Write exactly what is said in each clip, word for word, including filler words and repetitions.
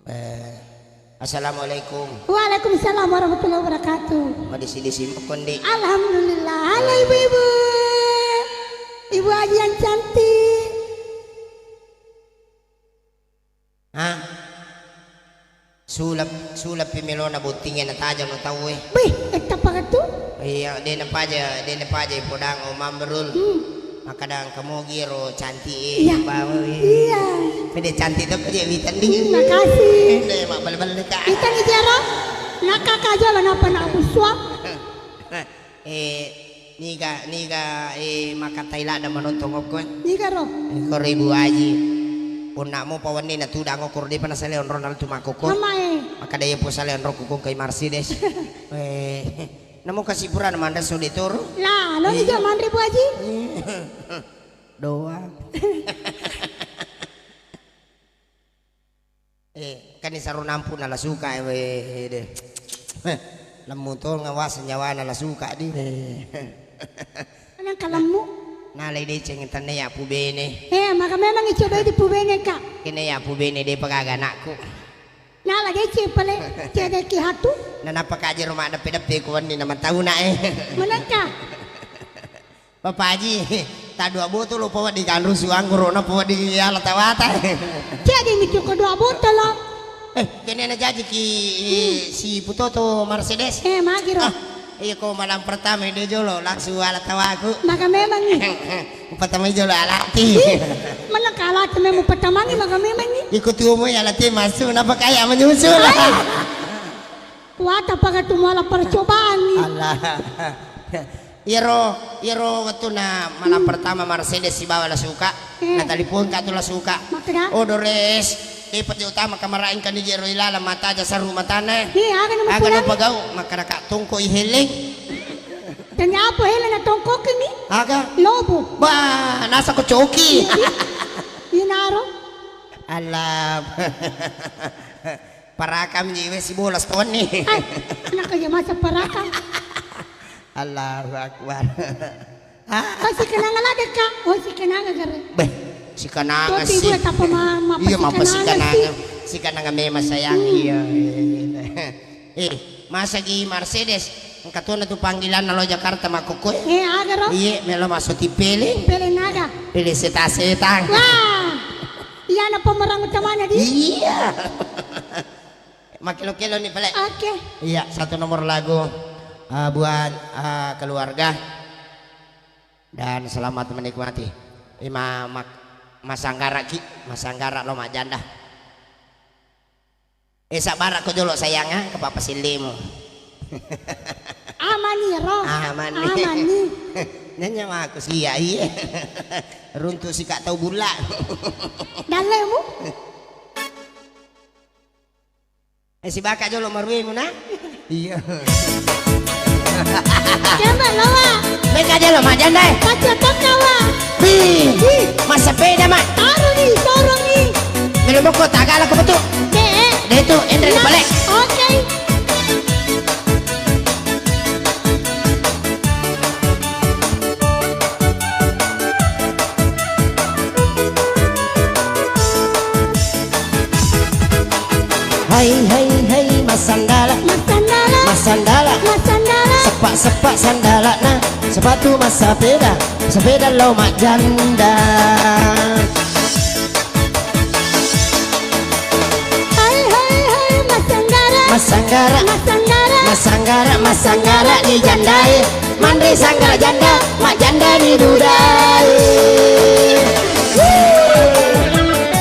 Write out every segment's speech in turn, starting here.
Eh, assalamualaikum. Waalaikumsalam warahmatullahi wabarakatuh. Madisi-disi mukon di. Alhamdulillah. Halo ibu-ibu. Ibu Haji yang cantik. Hah? Sulap, sulap pi melona bottingnge natajang no tauwe. Bih, etta paga tu? Iya, de napaja, de napaja podang o Mamrul. Hmm. Makkadang kamogi ro cantik e. Iya. Bawa e. Iya. Pede cantik to pede witanding. Hmm, makasih. De mabbale-bale ka. Kita ni jero. Nakaka jolo napa nak buswa. Eh, niga, niga, eh, makattai ladda manontong okko e. Niga ro? Koro Ibu Aji. Punnamo pawenni na tudang okko ro depa nasale onro nal tu makkokko. Mama e. Makkada iya po sale onro kukung kai Mercedes. Eh, namo kasi purana manre so de toro. Lah, lo ni jo manre Bu Aji. Doang. Eh, kan ni saru nampu na la suka e, we, de. Lemmu to ngawasa nyawana la suka di. Eh. Nang kalemmu. Nalai deceng tenne ya pubene. Eh, maka memang icoba di pubene ka. Kene ya pubene de pagaga anakku. Nala deceng pale cedeki hatu. Nanapa kaje ro maddeppe-deppe ku wenni na matau na e. Manengka. Bapak Haji, ta dua botol lo pawedding kanrusu anggoro na pawedding ala tawata. Jadi mi cukup dua botol lo. Eh, kene na jaji ki, eh, si Putoto Mercedes. Eh, magi ro. Ah, iya ko malam pertama de jolo langsung ala tawaku. Maka memang ni. Pertama jolo alati. Ih, mana kalah memang pertama ni maka memang ni. Ikut tuo mo ya alati masuk, napa kaya menyusul. Ai. Kuata paga tu muala percobaan ni. Allah. Iyaro, iyaro wettunna malam pertama Mercedes sibawa la suka. Eh. Na telepon ka tu la suka. Makkeda? Oh, Dores, eh, pete utama kamaraeng kan ni jero ilalang mataja saru matana. Eh, aga na pagau, makkeda ka tongko i heleng. Dan apa heleng na tongko ni? Aga? Lobo. Bah, nasa ko coki. Iya, iya. Inaro. Allah. Parakang jiwe sibola stonni. Hai, anak aja masa parakang. Allahu Akbar. Ah. Oh, si kenanga lade ka. Oh, si kenanga gare. Beh, si kenanga si. Iya, mapa si kenanga. Si kenanga memang sayang. Hmm. Iya, iya, iya. Eh, masa gi Mercedes. Engka tona tu panggilanna lo Jakarta makkokkoe. Eh, aga ro? Iye, melo masuk tipele. Pele naga. Pele seta-seta. Wah. Iyana pemeran utamana di? Iya. Makkelo-kelo ni pale. Oke. Iya, satu nomor lagu, eh, buat, eh, keluarga. Dan selamat menikmati. Ima mak-, masanggara ki, masanggara lo majanda. Eh, sabbara ko jolo sayang, ah, ke papa sillemu. Amani ro. Amani. Amani. Nanya aku sia, iya. Runtu sika tau bulla. Dallemu. Eh, sibaka jolo maruemu na? Iya. Coba lawa. Mega jolo majanda e. Baca toka wa. Pi. Pi. Masapeda ma. Taruni, toroni. Melo moko tagala ko betu. De. De tu, Indra balik. Oke. Hai, hai, hai, masanggala. Masanggala. Masanggala. Masanggala. Seppa, seppa sandalana, sepatu massapeda, sepeda lo majanda. Hai, hai, hai, masanggara. Masanggara. Masanggara. Masanggara, masanggara ni jandae. Manre sanggara janda, majanda ni dudae.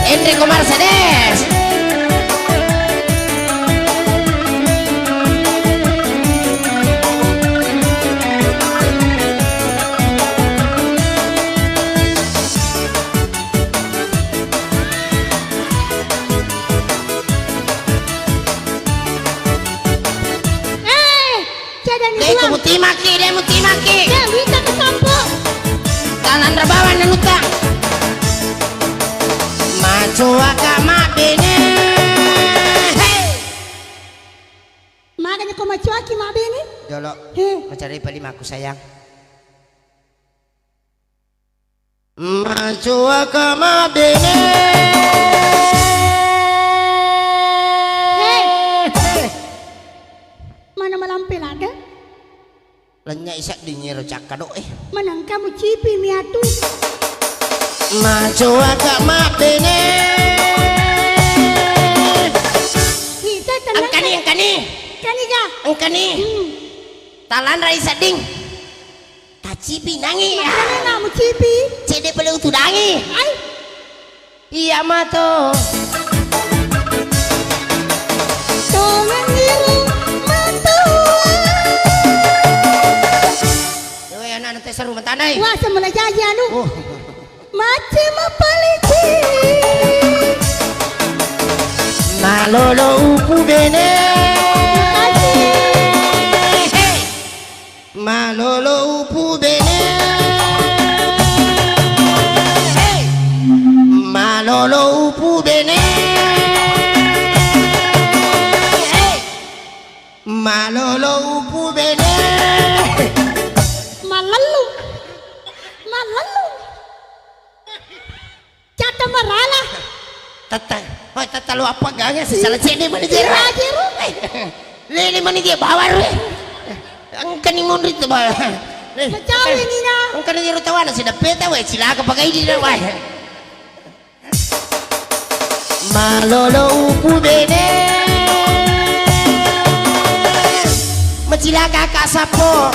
Enrico Mercedes. Eh, cadani. De' ko mutimaki, de' mutimaki. De' wita ke sampo. Tananra bawang nanutta. Macoaka mabbene. Hei. Magani ko macoaki mabbene? Jolo. He. Macari palimaku sayang. Macoaka mabbene. Lennya'i sedding ero cakkado'e. Manengka mucipi mi atu. Macoaka mabbene. Kita tenang. Engkani, engkani. Engkani ga? Engkani. Hmm. Talanrai sedding. Tacipi nangi. Makanya na mucipi. Cedde pale utudangi. Ai. Iya mato. Tongengngiru matua. Yo, anak-anak tes rumah tanah. Wah, semula jaji anu. Oh. Macce mapaleci. Malolo upu bene. Makasih. Hey. Malolo upu bene. Hey. Malolo upu bene. Hey. Malolo upu bene. Malellu. Malellu. Catta marala. Tetta. Hoi, tetta lo apa gange si salah cene mani jera. Jera, jera. Lele mani dia bawar we. Engkani munri tu bawar. Macawe ni na. Engkani jero tawana si dapeta we cilaka pakai di na wae. Malolo upu bene. Macilaka ka sappo.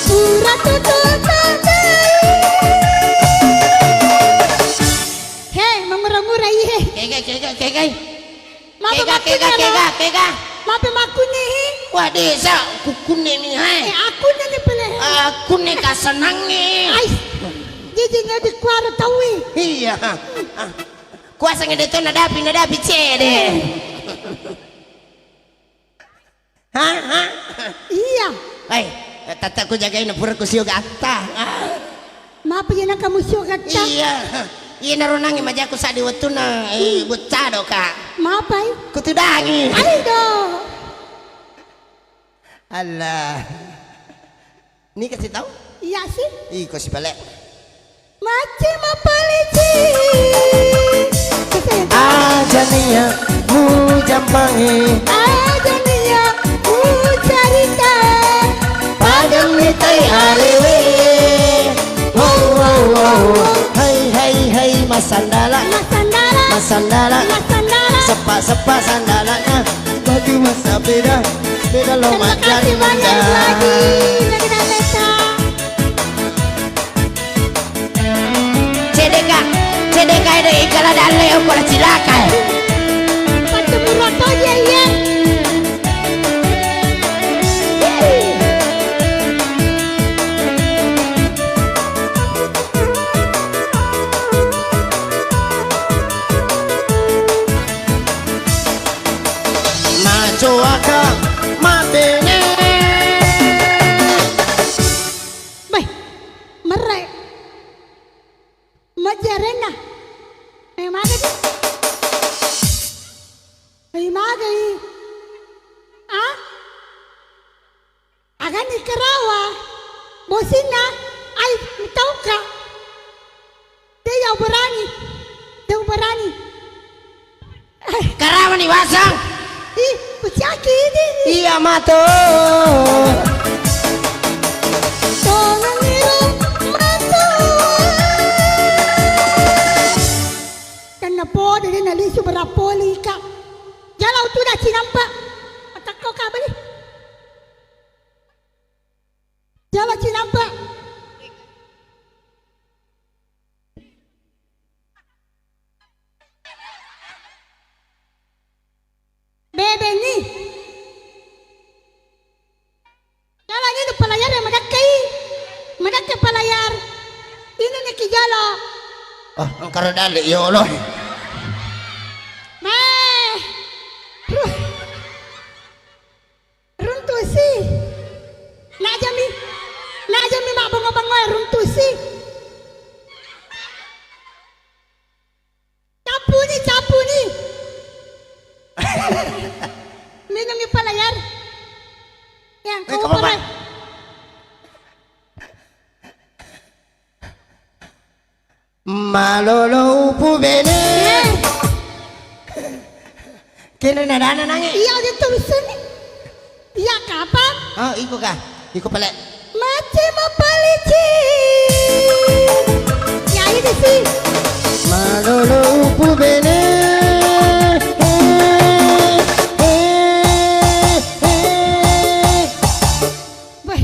Pura tutu tandai. He, mangura-ngura iye. Kega, kega, kega. Mape kega, makkunne kega, lo. Kega, kega. Mape makkunne hi. Wah, desa kukkunne mi hai. Eh, akkunne ni pele. Akkunne kasenangnge. Ai. Jiji ngedi kuara taui. Iya. Ah. Kuasa ngede to nadapi, nadapi cede. Eh. Ha, ha. Iya. Hai, tata ku jagai na pura ku sio gatta. Ah. Maapa iya naka musio gatta? Iya. Iya naro nangi majaku sadi wettuna, eh, buccado ka. Maapa i? Kutudangi. Aido. Allah. Ni kasih tahu? Iya sih. Iko si pale. Macce mapaleci. Aja nia mujampangi. Aja nia mucarita. Pada mitai arewe. Wow, wow, wow. Hai, hai, hai, masandala. Masandala. Masandala. Masandala. Sepa, sepa sandalana. Baju masa beda. Beda lo. Terima kasih banyak, Ibu Haji. Dari Desa. Cedeka, cedeka ede ikala dalle okko la cilaka. Paccemuru toje iye. Macoaka mabene. Beh, merre. Majjarenna. Eh, magai. Eh, magai. Ah? Agani karawa. Bosinna. Ai, tauka. Dia berani. Dia berani. Karawani wasang. Ih, kucaki ini. Iya mato. Tongengngiru mato. Tenna pode de nalisu berapoli ka. Jala utu da cinampa. Atakko ka beli. Jala cinampa. Bebeni. Jala ni palayar yang madakkai. Madakkai palayar. Ini niki jala. Ah, engkara dale ya Allah. Meh. Ruh. Runtusi. Najami. Najami mabbongo-bongo runtusi. Capuni, capuni. Minum ipa layar. Yang eh, kau kamu pernah. Malolo upu bene. Eh. Kena nadana nangi. Iya, dia tuh bisa nih. Iya, kapang? Ah, iko kah? Iko pale. Macai mapaleci. Ya, ini sih. Malolo upu bene. Eh, eh, eh. Weh,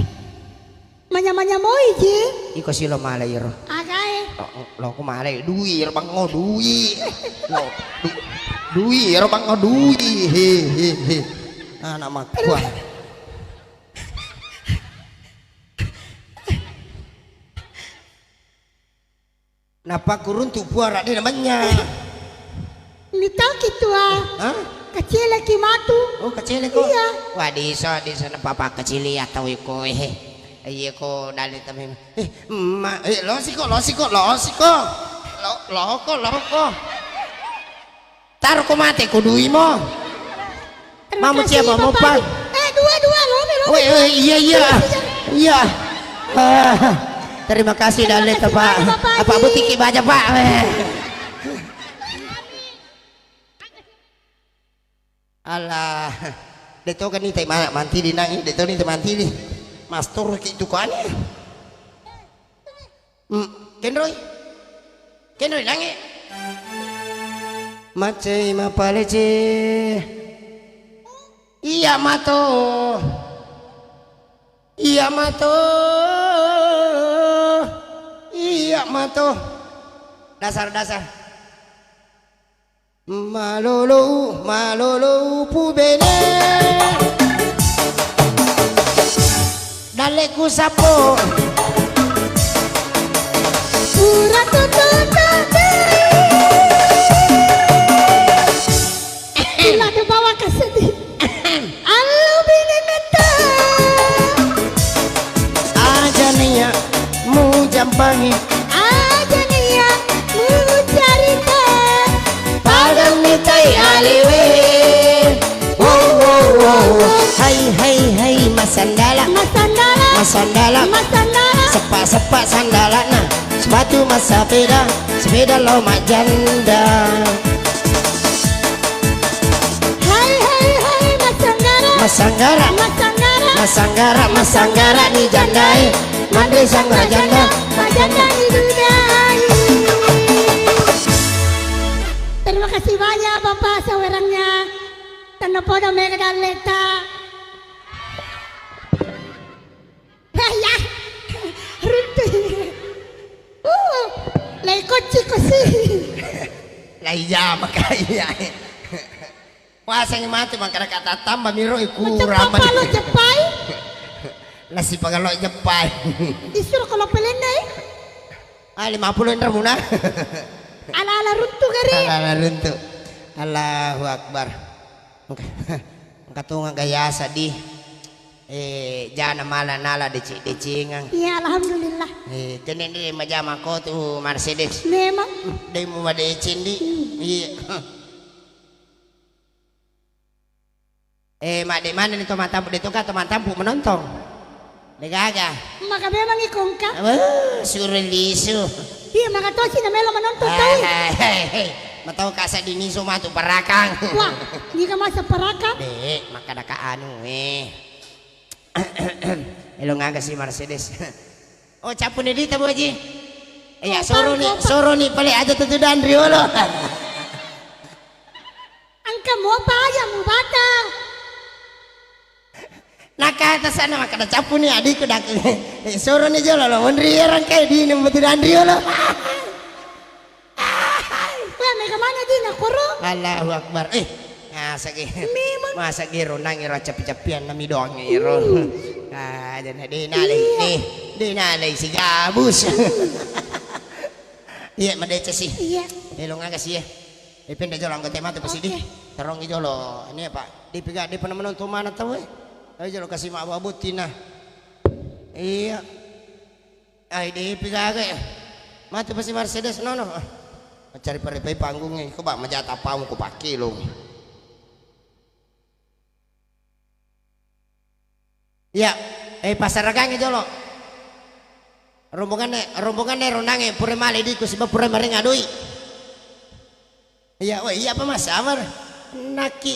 manya-manya moi ji. Iko silo male iro. Agae. Lo, lo ko male dui iro bango dui. Lo, du-, dui iro bango dui. He, he, he. Anak makkua. Napakkuruntu puara de namanya. Mitau ki tua. Hah? Kacele ki matu. Oh, kacele ko? Iya. Wah, desa, desa na papa kacele atau iko, eh. Iya ko dale tame. Eh, ma, eh, lo siko, lo siko, lo siko. Lo, lo ko, lo ko. Taro ko mate ko dui mo. Terima kasih, Bapak Haji. Mamu cia mo pa. Eh, dua, dua, lo, lo. Weh, weh, iya, iya. Iya. Ah, terima kasih, Daleta, Pak. Apa butiki baja, Pak? Weh. Alah, de to kan ni tai mana mantili nangi, de to ni tai mantili. Mastur ki tu kani. Hmm, kenroi. Kenroi nangi. Macai mapalece. Iya mato. Iya mato. Iya mato. Dasar-dasar. Malolo, malolo pubene. Dalleku sapo. Pura tututu diri. Ila de bawa kasedi. Allo bine metta. Aja nia mujampangi. Aja nia mucarita. Pada mitai aliwe. Wow, wow, wow, wow. Hai, hai, hai, masandala. Masandala. Masandala. Masandala. Seppa-seppa sandalana. Sepatu massapeda, sepeda lao majjanda. Hai, hai, hai, massanggara. Massanggara. Massanggara. Massanggara, massanggara ni jandae. Manre sanggara janda, majjanda ni dudae. Terima kasih banyak, Bapak, sawerengna. Tennapodo mega dalleta. Hei, ya. Runtu. Uh, lai kocci kosi. Lai jama kaya. Wasengngi matu mangkana kata tamba miro iku. Macam rama apa lo jepai? Nasi pagalo jepai. Isur kalau pelendai. Ah, lima puluh enra muna. Ala-ala runtu gare. Ala-ala runtu. Allahu Akbar. Engka, engka tonga gayasa di, eh, jana mala nala deceng-decengeng. Iya, alhamdulillah. Eh, tenne de majama ko tu Mercedes. Memang. Dei mu madeceng di. Hmm. Iya. Eh, madde mana ni to matampu, de to ka to matampu menonton. Degaga. Maka memang ikongka. Wah, sure lisu. Iya, maka tosi na melo menonton tau. Hei, hei, hei. Matau kasa diniso matu parakang. Wah, nika masa parakang? De, maka daka anu eh. Elo ngaga si Mercedes. Oh, cappu ni dita, Bu Haji. Iya, oh, soro ni, soro ni pale aja tutu dan riolo. Engka mopa aja mubata. Nakata sana makkeda cappu ni adikku dak. Eh, soro ni jolo lo, monri erang kai di nembo tu danri jolo. Weh, mega mana di nakoro? Allahu Akbar. Eh, masa ge. Memang. Masa ge ro nang ero cappi-cappian nami doang ero. Hmm. Ah, jana de nalai. Iya. De, de nalai si gabus. Hmm. Iya, madeceng si. Iya. Eh, lo ngaga si, eh. Eh, penda jolo anggota matu pasi di. Oke. Tarongi jolo. Ini apa? Depi ga, depa na menonton mana tau, eh. Ayo jolo kasi ma bawa bottina. Iya. Ai, depi gaga, eh. Matu pasi Mercedes, nono. Ah. Cari pare pai panggung, eh. Ko ba majata pamu ko pakke lo. Iya, eh, passaragangngi jolo. Rombonganna, rombonganna ero nange pura male diku siba pura marenga doi. Iya, weh, iya apa Mas Amar? Naki.